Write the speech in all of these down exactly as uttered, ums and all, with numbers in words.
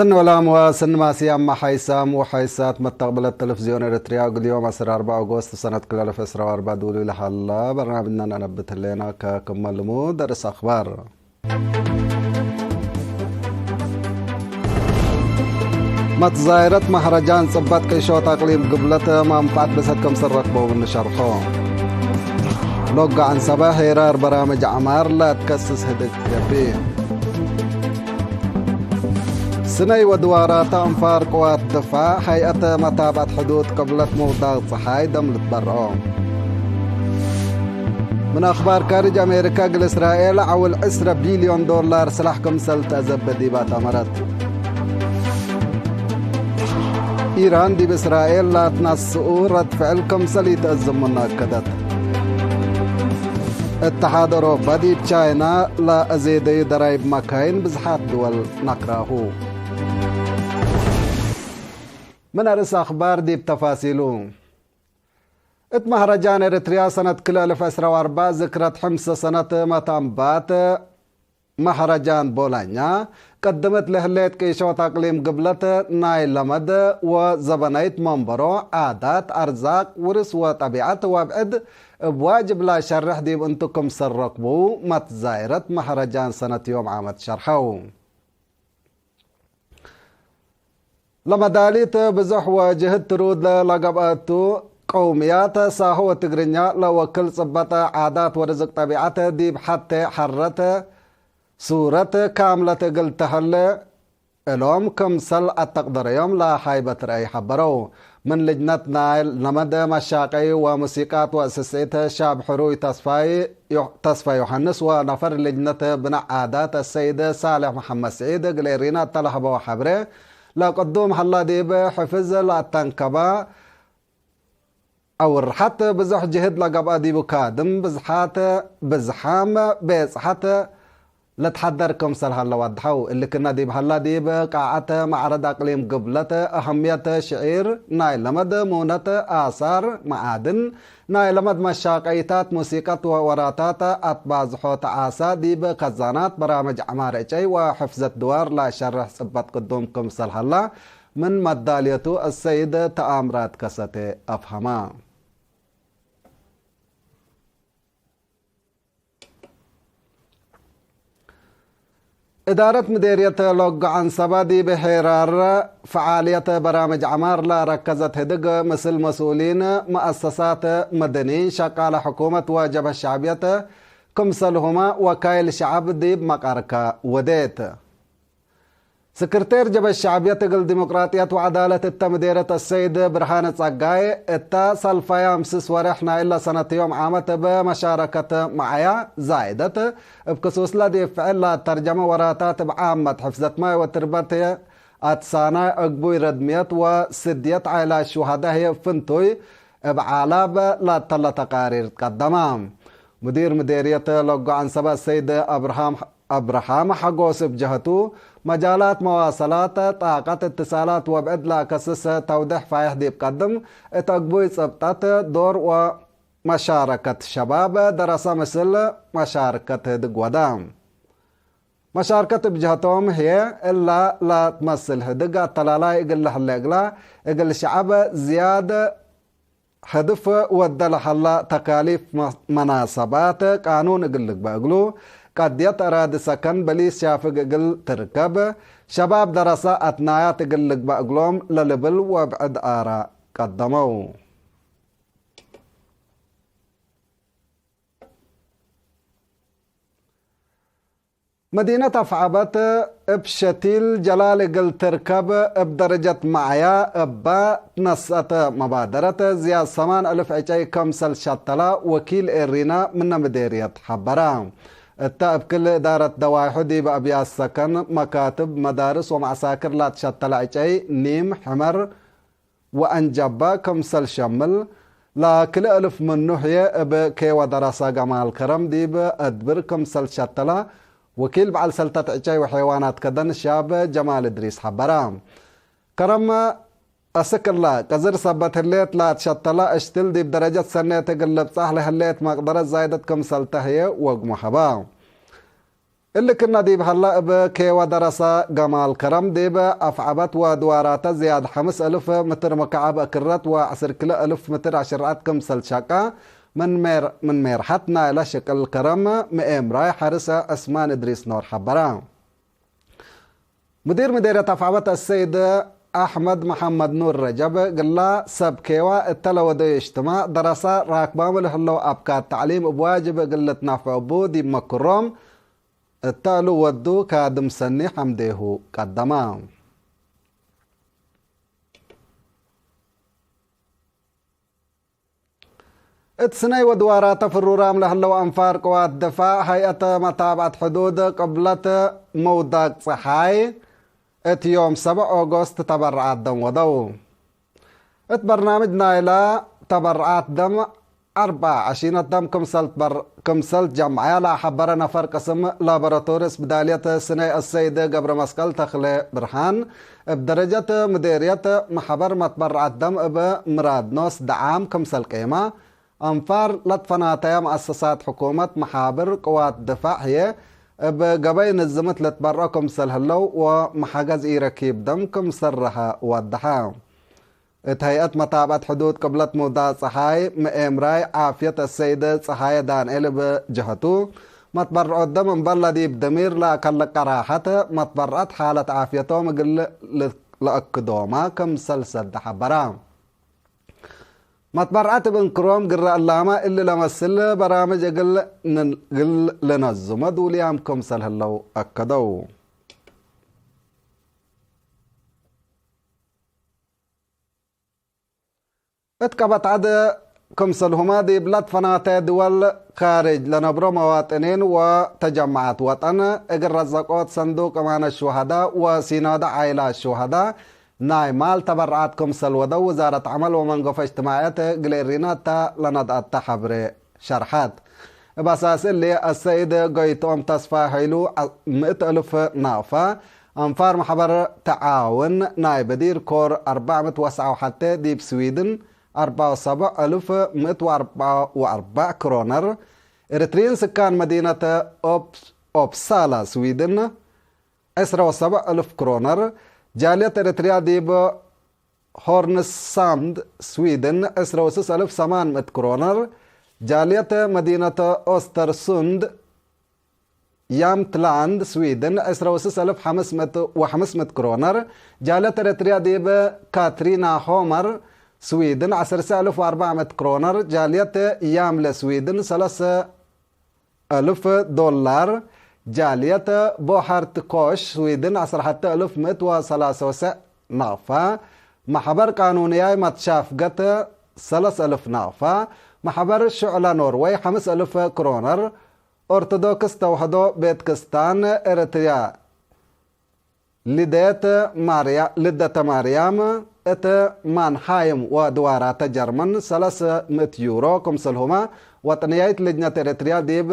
ሰኒ ወላም ወሰኒ ማስያም ሓይሳም ወሓይሳት መተቅብለት ተለፍዝዮን ኤረትርያ፣ እግል ዮም ዐስር ወአርበዕ ኦጎስት ሰነት ክልኤ አልፍ ዕስራ ወአርበዕ ዱሉይ ለሀላ በርናምጅና ነነብት ህሌና። ከክመ ልሙድ ርእስ አክባር። መትዛይረት መህረጃን ጽበት ቅሾት አቅሊም ግብለት መንፈዐት ብሰት ክምሰል ረክበው ምን ሸርሖ። ሎጋ ዐንሰበ ሄራር በራምጅ ዐማር ለአትከስስ ህድግ ገብእ። ስነይ ወድዋራተ አንፋር ቅዋት ድፋዕ፣ ሀይአት መታብዐት ሕዱድ ቅብለት ምውዳቅ ጸሓይ ደም ልትበርዖ። ምን አክባር ካርጅ አሜሪካ፣ እግል እስራኤል ዐውል ዕስረ ቢልዮን ዶላር ስላሕ ክምሰል ተአዘበ ዲብ አተመረት። ኢራን ዲብ እስራኤል ላትነስኡ ረድ ፍዕል ክምሰል ኢተአዝሙነ አከደት። እትሓድ አውሮፓ ዲብ ቻይና ለአዜደዩ ደራይብ መካይን ብዝሓት ድወል ነክራሁ። ምን አርእስ አክባር ዲብ ተፋሲሉ። እት መህረጃን ኤረትርያ ሰነት ክልኤ አልፍ ዕስራ ወአርበዕ ዝክረት ሕምሰ ሰነት መታንባት መህረጃን ቦላኛ፣ ቅድምት ለህሌት ቂሾት አቅሊም ግብለት ናይ ለመድ ወዘበናይት መንበሮ፣ ዓዳት፣ አርዛቅ፣ ውርስ ወጠቢዐት ወብዕድ እብ ዋጅብ ለሸርሕ ዲብ እንቱ ክምሰል ረክቡ፣ መትዛይረት መህረጃን ሰነት ዮም ዓመት ሸርሐው። ለመዳሊት ብዙሕ ወጅህድ ትሩድ ለገብአ እቱ፣ ቀውምያት ሳሆ ወትግርኛ ለወክል ጽበጠ ዓዳት ወርዝቅ ጠቢዐት ዲብ ሐቴ ሐረት ሱረት ካምለት እግል ተሀለ እሎም ክምሰል አተቅደረዮም ለሀይበት ረአይ ሐበረው። ምን ልጅነት ናይል ለመደ መሻቀይ ወሙሲቃት ወእስስዒት ሻብ ሕሩይ ተስፋይ ዮ-፣ ተስፋ ዮሐንስ ወነፈር ልጅነት ብናዕ ዓዳት አሰይድ ሳልሕ መሐመድ ስዒድ እግል ኤሪና እተ ለሀበው ሐብሬ፣ ለቅዱም ሀላ ዲብ ሕፍዝ ለአተንከበ አውርሐት ብዙሕ ጅህድ ለገብአ ዲቡ ካድም ብዝሓት ብዝሓም ቤጽሐት ለትሐደር ክምሰል ሀለ ወድሐው። እሊ ክነ ዲብ ሀላ ዲብ ቃዐት መዕረድ አቅሊም ግብለት አሀምየት ሽዒር ናይ ለመድ ሙነት አሳር መዓድን ናይ ለመድ መሻቀይታት ሙሲቀት ወወራታት አትባዝሖ ተዓሳ ዲብ ከዛናት በራምጅ ዐማር ዕጨይ ወሕፍዘት ድዋር ለሸርሕ ጽበት ቅዱም ክምሰል ሀላ ምን መዳልየቱ አሰይድ ተአምራት ከሰቴ አፍሀማ። እዳረት ምዴርየት ሎጎ ዐንሰበ ዲብ ሄራር ፈዓልየት በራምጅ ዐማር ለረከዘት ህድግ፣ ምስል መስኡሊን መአሰሳት መደንይን፣ ሸቃለ ሕኩመት ወጀብሀት ሸዕብየት፣ ክምሰልሁመ ወካይል ሸዐብ ዲብ መቃርከ ወዴት። ስክርቴር ጀብሀት ሸዕብየት እግል ዲሞቅራጥየት ወዐዳለት እተ ምዴረት አሰይድ ብርሃነ ጸጋይ፣ እተ ሰልፋያ ምስስ ወሬሕ ናይለ ሰነት ዮም ዓመት እብ መሻረከት መዓያ ዛይደት፣ እብ ክሱስለ ዲብ ፍዕል ለአተርጀመ ወራታት እብ ዓመት ሕፍዘት ማይ ወትርበት አትሳናይ፣ ዕግቡይ ረድምየት ወስድየት ዓይላት ሹሀዳ ህዬ ፍንቱይ እብ ዓላብ ላተለ ተቃሪር ትቀደመ። ሙዲር ምዴርየት ሎጎ ዐንሰበ አሰይድ አብርሃም አብርሃም ሐጎስ እብ ጀህቱ፣ መጃላት መዋሰላት፣ ጣቀት እትሳላት ወብዕድ ለአከስስ ተውዴሕ ፋይሕ ዲብ ቀድም፣ እት አግቡይ ጽብጠት ዶር ወመሻረከት ሸባብ ደረሰ ምስል መሻርከት ህድግ ወደ። መሻርከት እብ ጀህቶም ህዬ፣ እላ ለትመስል ህድግ አተላላይ እግል ለህሌ እግላ፣ እግል ሸዐብ ዝያድ ህድፍ ወደ ለሀላ ተካሊፍ መ-፣ መናሰባት ቃኑን እግል ልግበእ እግሉ፣ ቀድየት አራዲ ሰከን በሊስ ሻፍግ እግል ትርከብ፣ ሸባብ ደረሰ አትናያት እግል ልግበእ እግሎም ለልብል ወብዕድ አራ ቀደመው። መዲነት አፍዐበት እብ ሸቲል ጀላል እግል ትርከብ እብ ደረጀት መዓያ እባ ትነስአት መባደረት ዝያድ ሰማን አልፍ ዕጨይ ከምሰል ሸተላ ወኪል ኤሪና ምነ ምዴርየት ሐበረ። እተ እብ ክል እዳረት ደዋይሑ ዲብ አብያት ሰከን፣ መካትብ፣ መዳርስ ወመዐሳክር ላትሸተለ ዕጨይ ኒም፣ ሕመር፣ ወአንጃባ ክምሰል ሸምል፣ ለክልኤ እልፍ ምኑ ህዬ እብ ኬወ ደረሰ ገማል ከረም ዲብ አድብር ክምሰል ሸተለ ወኪል በዐል ሰልጠት ዕጨይ ወሐይዋናት ከደን ሻብ ጀማል እድሪስ ሐበረ። ከረም አስክ እለ ቅዝር ሰበት ህሌት ለአትሸተለ እሽትል ዲብ ደረጀት ሰኔት እግል ልብጻሕ ለህሌት መቅደረት ዛይደት ክምሰል ተህዬ ወግሞ ሀበ። እሊ ክእነ ዲብ ሀለ፣ እብ ኬወ ደረሰ ገማል ከረም ዲብ አፍዐበት ወድዋራተ ዝያድ ሐምስ እልፍ ምትር ምክዐብ እክረት ወዐስር ክልኤ እልፍ ምትር አሽርዐት ክምሰል ሸቀ፣ ምን ሜር-፣ ምን ሜርሐት ናይለ ሽቅል ከረም ምኤምራይ ሐርሰ ዕስማን እድሪስ ኖር ሐበረ። ሙዲር ምዴርየት አፍዐበት አሰይድ አሕመድ መሐመድ ኑር ረጀብ፣ እግላ ሰብ ኬዋ እተ ለወደዩ እጅትማዕ ደረሳ ራክባሙ ለህለው አብካት ተዕሊም እብ ዋጅብ እግል ልትነፍዑ እቡ ዲብ መክሮም እተ እሉ ወዱ ካድም ሰኒ ሐምዴሁ ቀደመ። እት ስነይ ወድዋራተ ፍሩራም ለህለው አንፋር ቅዋት ድፋዕ፣ ሀይአት መታብዐት ሕዱድ ቅብለት መውዳቅ ጸሓይ እት ዮም ሰብዕ ኦጎስት ተበርዓት ደም ወደው። እት በርናምጅ ናይለ ተበርዓት ደም፣ አርበዕ ዐሺነት ደም ክምሰል ትበር-፣ ክምሰል ትጀምዐ ለአሐበረ ነፈር ቅስም ላቦራቶሪ ስብዳልየት ስነይ አሰይድ ገብረመስቀል ተክለ ብርሃን፣ እብ ደረጀት ምዴርየት መሐበር መትበርዐት ደም እብ ምራድኖስ ደዓም ክምሰል ቄመ፣ አንፋር ለትፈናተየ መአሰሳት ሕኩመት መሓብር ቅዋት ድፋዕ ህዬ እብ ገበይ ንዝምት ልትበርዖ ክምሰል ህለው ወመሐገዝ ኢረኪብ ደም ክም ሰርሐ ወደሐ። እት ሀይአት መታብዐት ሕዱድ ቅብለት ሙዳ ጸሓይ ምኤምራይ ዓፍየት አሰይድ ጸሃየ ዳንኤል እብ ጀሀቱ፣ መትበርዖት ደም እምበል ለዲብ ደሚር ለአከለ ቀራሐት መትበርዐት ሓለት ዓፍየቶም እግል ለአክዶመ ክምሰል ሰደ ሐበረ። መትበርዐት እብ እንክሮም ግረ እላመ እሊ ለመስል በራምጅ እግል ን-፣ እግል ልነዝሞ ዱልያም ክምሰል ህለው አከደው። እት ቀበት ዐድ ክምሰልሁመ ዲብ ለትፈናተ ድወል ካርጅ ለነብሮ መዋጥኒን ወተጀመዐት ወጠን እግል ረዘቆት ሰንዱቅ እማነት ሹሀዳ ወሲኖደ ዓይላት ሹሀዳ ናይ ማል ተበርዓት ክምሰል ወደው ውዛረት ዐመል ወመንገፎ እጅትማዕየት እግል እሪና እተ ለነድአተ ሐብሬ ሸርሐት። እብ አሳስ እሊ፣ አሰይድ ጎይትኦም ተስፋ ሐይሉ፣ ምእት እልፍ ናቅፋ፣ አንፋር መሕበር ተዓውን ናይ በዲር ኮር አርበዕ ምእት ወሰዓ ወሐቴ፣ ዲብ ስዊድን አርበዕ ወሰብዕ እልፍ ምእት ወአርበዕ ወአርበዕ ክሮነር፣ ኤሪትሪን ስካን መዲነት ኦፕ-፣ ኦፕሳላ ስዊድን፣ ዕስረ ወሰብዕ እልፍ ክሮነር፣ ጃልየት ኤሪትርያ ዲብ ሆርንሳምድ ስዊድን፣ ዕስረ ወስስ እልፍ ሰማን ምእት ክሮነር፣ ጃልየት መዲነት ኦስተርሱንድ ያምትላንድ ስዊድን፣ ዕስረ ወስስ እልፍ ሐምስ ምእት ወሐምስ ምእት ክሮነር፣ ጃልየት ኤሪትርያ ዲብ ካትሪናሆመር ስዊድን፣ ዐሰርተ እልፍ ወአርበዕ ምእት ክሮነር፣ ጃልየት ያምለ ስዊድን፣ ሰለሰ እልፍ ዶላር፣ ጃልየት ቦሐርት ኮሽ ስዊድን፣ ዐስር ሐተ እልፍ ምእት ወሰላሰ ወሰዕ ናቅፋ፣ መሕበር ቃኑንያይ መትሻፍገት ሰለስ እልፍ ናቅፋ፣ መሕበር ሽዕለ ኖርወይ ሐምስ እልፍ ክሮነር፣ ኦርቶዶክስ ተውሕዶ ቤት ክስታን ኤረትርያ ልደት ማርያ-፣ ልደተ ማርያም እት ማንሃይም ወድዋራተ ጀርመን ሰለስ ምእት ዩሮ ክምሰልሁመ፣ ወጥንያይት ልጅነት ኤረትርያ ዲብ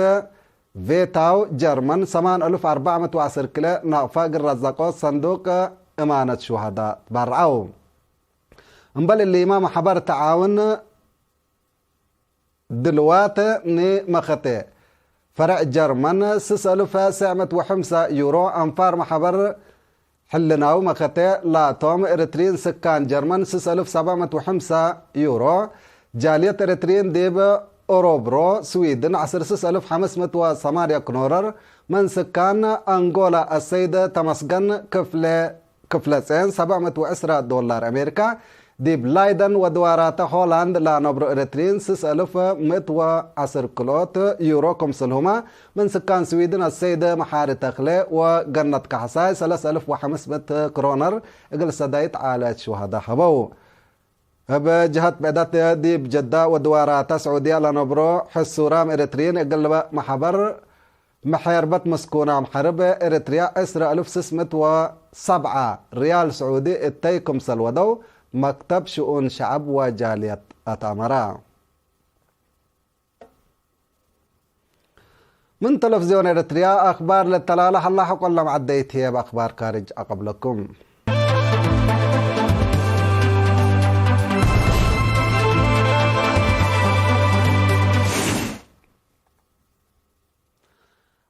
ቬታው ጀርመን ሰማን እልፍ አርበዕ ምእት ወዐስር ክለ ናቅፋ እግል ረዘቆት ሰንዱቅ እማነት ሹሀዳ ትበርዐው። እምበል እሊመ፣ መሕበር ተዓውን ድልዋት ኒ መኸቴ ፈረዕ ጀርመን ስስ እልፍ ሰዕ ምእት ወሐምሳ ዩሮ፣ አንፋር መሕበር ሕልናዊ መኸቴ ላቶም ኤረትሪን ስካን ጀርመን ስስ እልፍ ሰብዕ ምእት ወሐምሳ ዩሮ፣ ጃልየት ኤረትሪን ዲብ ኦሮብሮ ስዊድን ዐስር ስስ እልፍ ሐምስ ምእት ወሰማንያ ክሮነር፣ ምን ስካን አንጎላ አሰይደ ተመስገን ክፍለ ክፍለጼን ሰብዕ ምእት ወዕስራ ዶላር አሜሪካ፣ ዲብ ላይደን ወድዋራተ ሆላንድ ለአነብሮ ኤረትሪን ስስ እልፍ ምእት ወዐስር ክልኦት ዩሮ ክምስልሁመ፣ ምን ስካን ስዊድን አሰይደ መሓሪ ተክሌ ወገነት ካሕሳይ ሰለስ እልፍ ወሐምስ ምእት ክሮነር እግል ሰዳይት ዓለት ሹሀዳ ሀበው። እብ ጀሀት ብዕደት፣ ዲብ ጀዳ ወድዋራተ ስዑድያ ለነብሮ ሕሱራም ኤረትርዪን እግል መሕበር መሔርበት ምስኩናም ሐርብ ኤረትርያ ዕስረ እልፍ ስስ ምእት ወሰብዓ ርያል ስዑዲ እተይ ክምሰል ወደው መክተብ ሽኡን ሸዐብ ወጃልየት አትአመረ። ምን ተለፍዝዮን ኤረትርያ አክባር ለተላለ ሀላ፣ ሐቆለ መዐደይት ህዬ እብ አክባር ካርጅ አቀብለኩም።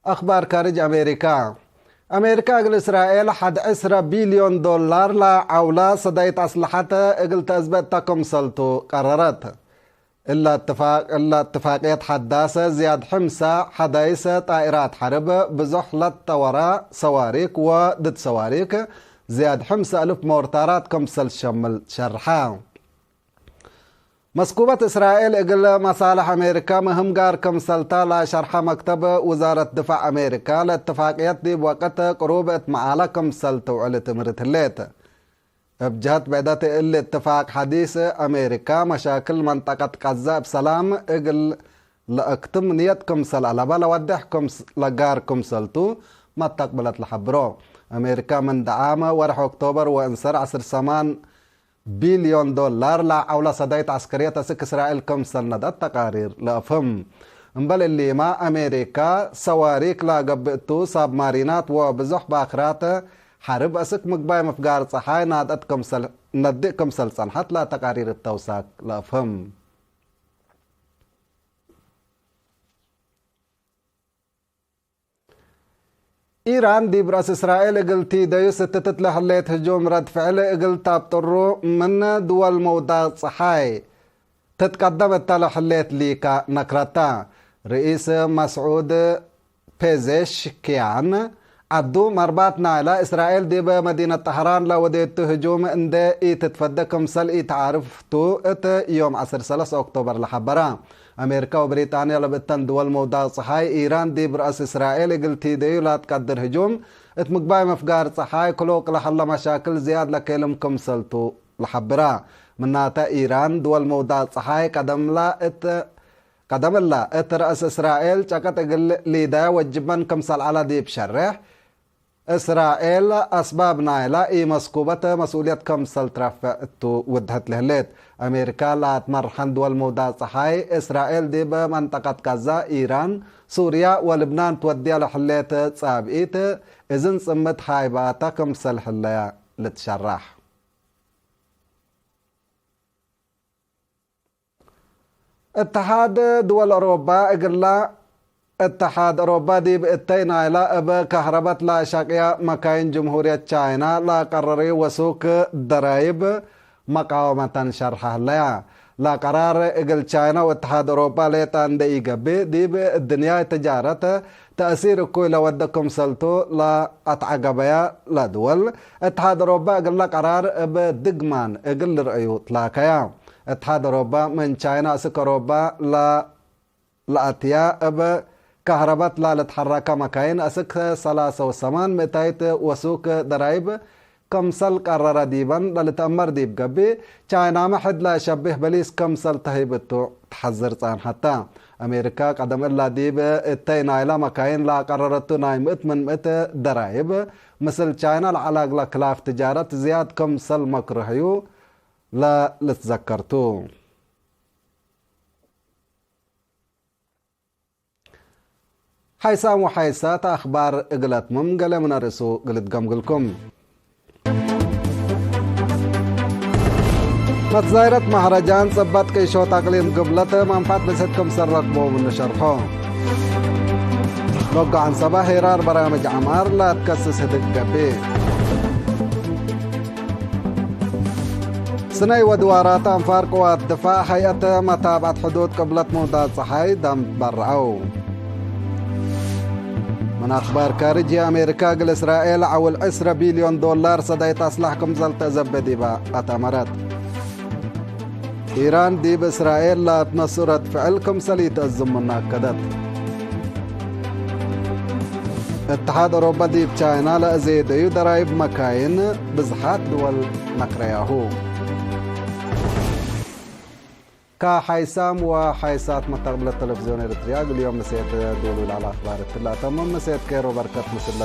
አኽባር ካርጅ አሜሪካ። አሜሪካ እግል እስራኤል ሐድ ዕስረ ቢልዮን ዶላር ለዐውላ ሰዳይት አስለሐት እግል ተአዝበ እተ ክምሰልቱ ቀረረት። እለ እትፋቅ፣ እለ እትፋቅየት ሐዳሰ ዝያድ ሕምሰ ሐዳይሰ ጣኢራት ሐርብ፣ ብዙሕ ለትጠወራ ሰዋሪክ ወድድ ሰዋሪክ ዝያድ ሕምሰ አልፍ ሞርታራት ክምሰል ትሸምል ሸርሐ። መስኩበት እስራኤል እግል መሳልሕ አሜሪካ ምህም ጋር ክምሰልታ ለሸርሐ መክተብ ውዛረት ድፋዕ አሜሪካ፣ ለእትፋቅየት ዲብ ወቅት ቅሩብ እት መዓላ ክምሰል ትውዕል ትምህርት ህሌት። እብ ጀህት ብዕደት እሊ እትፋቅ ሐዲስ፣ አሜሪካ መሻክል መንጠቀት ቀዘ እብ ሰላም እግል ለአክትም ንየት ክምሰል አለበ ለወዴሕ ክምስ-፣ ለጋር ክምሰልቱ መተቅብለት ለሐብሮ። አሜሪካ ምን ደዓመ ወርሕ ኦክቶበር ወእንሰር ዐስር ሰማን ቢልዮን ዶላር ለዐውለ ሰዳይት ዐስከርየት አስክ እስራኤል ክምሰል ነደት ተቃሪር ለአፍህም። እምበል እሊመ፣ አሜሪካ ሰዋሪክ ለገብእ እቱ ሳብማሪናት ወብዞሕ ባክራት ሐርብ አስክ ምግባይ ምፍጋር ጸሓይ ናድአት ክምሰል፣ ነድእ ክምሰል ጸንሐት ለተቃሪር እተውሳክ ለአፍህም። ኢራን ዲብ ረአስ እስራኤል እግል ቲደዩ ስትትት ለህሌት ህጁም ረድ ፍዕል እግል ታብጥሩ ምን ድወል መውዳቅ ጸሓይ ትትቀደም እተ ለህሌት ሊካ ነክረታ። ርኢስ መስዑድ ፔዜሽኪያን፣ ዐዱ መርባት ናይላ እስራኤል ዲብ መዲነት ጠህራን ለወዴቱ ህጁም እንዴ ኢትትፈደ ክምሰል ኢተዓርፍ ቱ፣ እት ዮም ዐስር ሰለስ ኦክቶበር ለሐበራ። አሜሪካ ወብሪጣንያ ለብእተን ድወል መውዳቅ ጸሓይ፣ ኢራን ዲብ ረአስ እስራኤል እግል ቲደዩ ላትቀድር ህጁም፣ እት ምግባይ መፍጋር ጸሓይ ክሎቅ ለሀለ መሻክል ዝያድ ለኬልም ክምሰልቱ ለሐብራ። ምናተ፣ ኢራን ድወል መውዳቅ ጸሓይ ቀደምላ እት ቀደምላ እት ረአስ እስራኤል ጨቀጥ እግል ሊዳያ ወጅበን ክምሰል ዐለ ዲብ ሸሬሕ፣ እስራኤል አስባብ ናይላ ኢመስኩበት መስኡልየት ክምሰል ትረፍዕ እቱ ውድሐት ለህሌት። አሜሪካ ለአትመርሐን ድወል መውዳቅ ጸሓይ፣ እስራኤል ዲብ መንጠቀት ጋዛ፣ ኢራን፣ ሱርያ ወልብናን ትወድያ ለህሌት ጻብኢት እዝን ጽምት ሃይባታ ክምሰል ህለያ ልትሸራሕ። እተሓድ ድወል አውሮባ እግላ፣ እተሓድ አውሮባ ዲብ እተይ ናይላ እብ ከህረበት ለአሸቅያ መካይን ጅምሁርየት ቻይና ለቀረርዩ ወሱክ ደራይብ መቃወመተን ሸርሐ ህለያ። ለቀራር እግል ቻይና ወእተሓድ አውሮባ ሌጣ እንደ ኢገብእ፣ ዲብ እድንያይ ትጃረት ተእሲር እኩይ ለወደ ክምሰልቱ ለአትዐገበያ ለድወል፣ እትሓድ አውሮባ እግለ ቀራር እብ ድግማን እግል ልርእዩ ትላከያ። እትሓድ አውሮባ ምን ቻይና አስክ አውሮባ ለ-፣ ለአትያ እብ ከህረበት ለልትሐረከ መካይን አስክ ሰላሰ ወሰማን ምእታይት ወሱክ ደራይብ ክምሰል ቀረረ ዲበን ለልትአመር ዲብ ገብእ፣ ቻይናመ ሕድ ለአሸብህ በሊስ ክምሰል ተህይብ እቱ ተሐዝር ጸንሐተ። አሜሪካ ቀደም እላ ዲብ እተይ ናይላ መካይን ለአቀረረቱ ናይ ምእት ምን ምእት ደራይብ፣ ምስል ቻይና ለዐለ እግለ ክላፍ ትጃረት ዝያድ ክምሰል መክርህዩ ለልትዘከርቱ። ሓይሳም ወሓይሳት አኽባር እግል አትምም ገሌ ምነ ርእሱ እግል እትገምግልኩም። መትዛይረት መህረጃን ጸባጥ ቅይሾት አቅሊም ግብለት መንፈዐት ብዝሕት ክምሰል ረክቦ ምኑ ሸርሖ። ሎጋ ዐንሰበ ሄራር በራምጅ ዐማር ለአትከስስ ህድግ ገብእ። ስነይ ወድዋራት አንፋር ቅዋት ድፋዕ ሀይአት መታብዐት ሕዱድ ቅብለት መውዳቅ ጸሓይ ደንብ በርዐው። ምን አኽባር ካርጅ፣ አሜሪካ እግል እስራኤል ዐውል ዕስረ ቢልዮን ዶላር ሰዳይት አስላሕ ክምሰል ተአዘበ ዲበ አትአመረት። ኢራን ዲብ እስራኤል ለአትነሱ ረድ ፍዕል ክምሰል ኢተአዝም ምኑ አከደት። እትሓድ አውሮፓ ዲብ ቻይና ለአዜደዩ ደራይብ መካይን ብዝሓት ድወል ነክረያሁ። ከሓይሳም ወሓይሳት መተቅብለት ተለቪዝዮን ኤረትርያ እግል ዮም ምሴት ዶሉ ለዐለ አኽባር እትለ አተምም። ምሴት ኬሮ በርከት ምስለ